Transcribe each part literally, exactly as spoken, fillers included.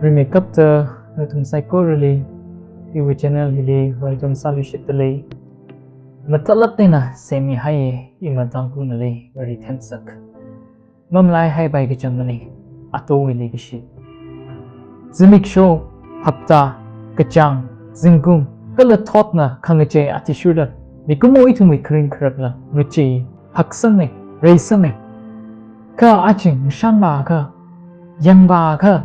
Rimeikapta nathum saikorali iwui channel hili welcome sāluishitdalei. Mathālāk eina semmi hai ima Tangkhulnali Vare themsak. Mamalaihaipai kachangmana, atowa leikashi. Zimiksho, hapta, kachāng, zingkum, kala thotna khangachei athishurda, mikumo ithumwui kharing kharakla ngachei, haksangna, reisangna. Kha aja ngashanvākha, yangvākha,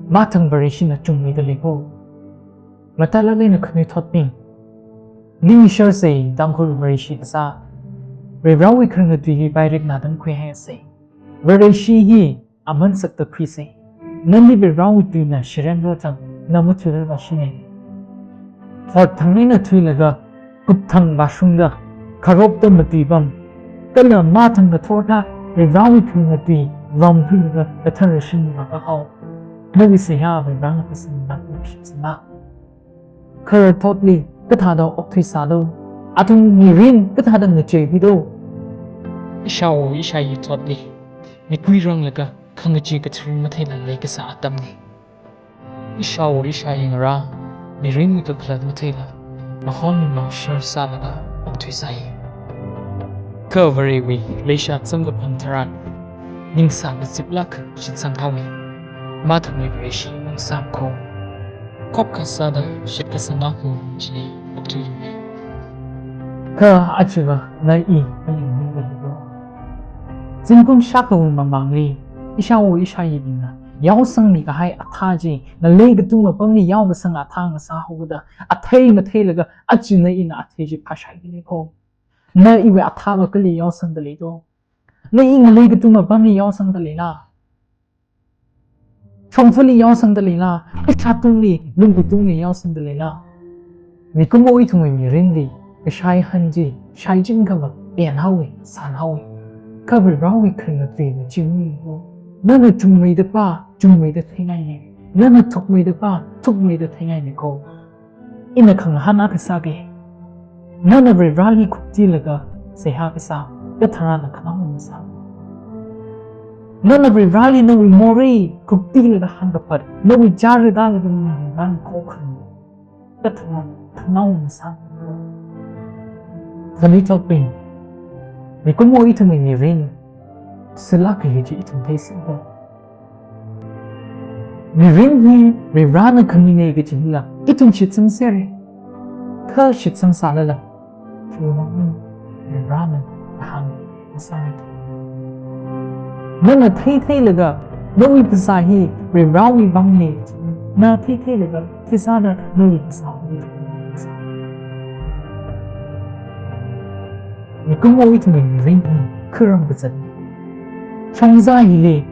mathang Vareshina chungmeidalei ko. Mathālāk eina khanuithotbing, ningsharsa, Tangkhul Vareshi kasā. Varivarāwui kharinga tui hi pairik nada makhuihaisa. Vareshi hi aman sakta khuisa. Nali Varivarāwui tuina shiren rotang, na mathuirar vāshina. Horthang eina thuilaga, kupthang vāshungda, kharopta matuipam, kala mathang ngathor thā, Varivarāwui kharinga tui vāmthuilaga kathara shim vākahao. Nawui seihā Varivarāna kasang nada makhuishitsangla. Khararthotli kathāda okthuisādo? Athum mirin kathāda ngacheihuido? Ishāwo ishāyi thotli mikhuiranglaga khangachee kathar matheila leikasā atamna. Ishāwo ishāyi ngarā mirinwui kakhalat matheila mahon mashar sālaga okthuisai. Kha Varewui leishat samkaphang tharan ningsāngaziplāk shitsanghaowa. Mathangwui Vareshi ningsāmkho. Khokha sāda shitkasang akha chili okthuiya. Kha ajava na i, na i ning ning ning. Zingkum shākhawui mamangli, ishāwo ishāyibingna yaosangmi kahai athā chi, ngalei katung apamli yaokasang athā ngasāhaoda, athei matheilaga, aja na ina athei chi phāshaidalei ko. Na iwui athāva kali yaosangdalei do? Na i ngalei katung apamli yaosangdaleila? Shongfali yaosangdaleila? Kashā tungli, lunggui tungli yaosangdaleila? Mikumo ithumwui mirinli kashai han chi shaichingkhava penhaowa, sānhaowa. Kha Varivarāwui kharinga tuina chingmiko. Nana chungmeida pā, chungmeida theingaina. Nana thukmeida pā, thukmeida theingaina ko. Ina khangahān akha sāga. Nana Varivarāli khuktilaga seihā kasā, katharana khanaowa masā. Nana Varivarāli nawui morei khuktilaga hāngkapat, nawui chara dalaga nawui Varivarāli khokhan, katharana khanaowa masā. Khanuithotbing, mikumo ithumwui mirin silāk kahai chi ithum theisāko. Mirin hi Varivarāna khamina kaji hila ithum shitsangsera. Kha shitsangsālala, Varivarāna kahāng masāra. Nana theitheilaga nawui phasā hi Varivarāwui vangna, na theitheilaga phasāna nawui phasā hi. Mikumo ithumwui mirin hi kharam kazat. Shongza hili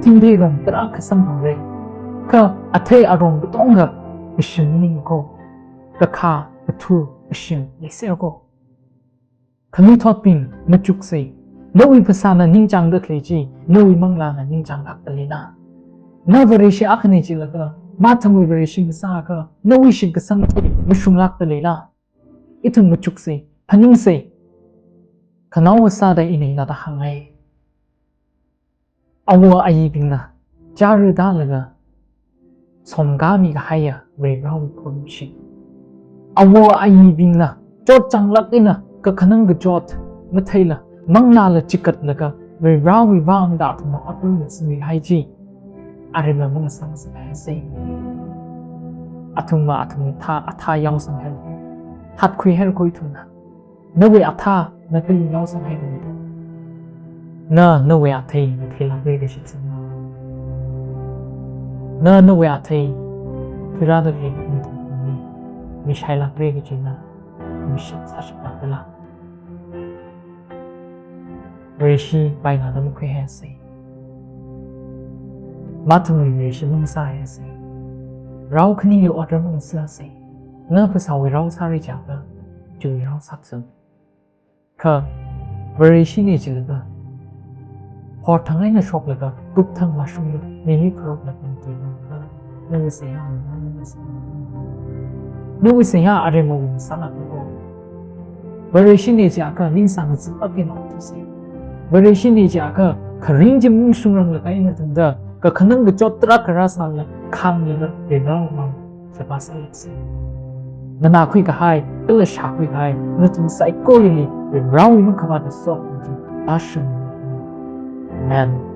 thingthei rong tarākha samphangra. Kha athei arong katonga kashim maningko. Kakhā kathur kashim leiserko. Khanuithotbing, machuksa. Nawui phasāna ningchāngda khalei chi nawui manglāna ningchānglākdaleila? Na Vareshi akhana jilaga, mathangwui Vareshi ngasāakha, nawui shitkasang chi mashunglākdaleila? Ithum machuksa, phaningsa. Khanaowa sāda ina hithāda hāngngai. Awo ayibingna chara dalaga somkāmi kahaiya Varivarāwui khorumshim. Awo ayibingna chotchānglāk eina kakhanang kachot matheila manglāla chikatlaga Varivarāwui vang da athumna apam ngasāmihai chi aremla mangasāngasakhaisa. Athumva athumwui athā, athā yaosanghaira. Hatkhuihaira ko ithumna. Nawui athā na kali yaosanghaira? Na nawui athei matheilākra kaji shitsanga. Na nawui athei khuirāda khalei mi, mishailākra kaji na mishit sāshap lākla? Vareshi paina da makhuihaisa. Mathangwui Vareshi mangasāhaisa. Rao khanili otram mangasāsa. Na phasāwui rao sāra jiakha, chiwui rao sāthu. Kha Vareshina jilaga, horthang eina shoklaga, kupthang vāshunglaga, mili kharopla pamtui nanglaga, nawui seihā, nawui seihā aremawui sālākko. Vareshina jiakha ningsāngazip eina okthuisa. Vareshina jiakha kharing chi mashungranglakha eina tangda, kakhanang kachot tarākha rāsālala, khangli na rinao mang sāpā sāsi. Nganākhui kahai, kala shākhui kahai, nathum saikorali rinao mang khavāta sokhami chi tāshung. Amen.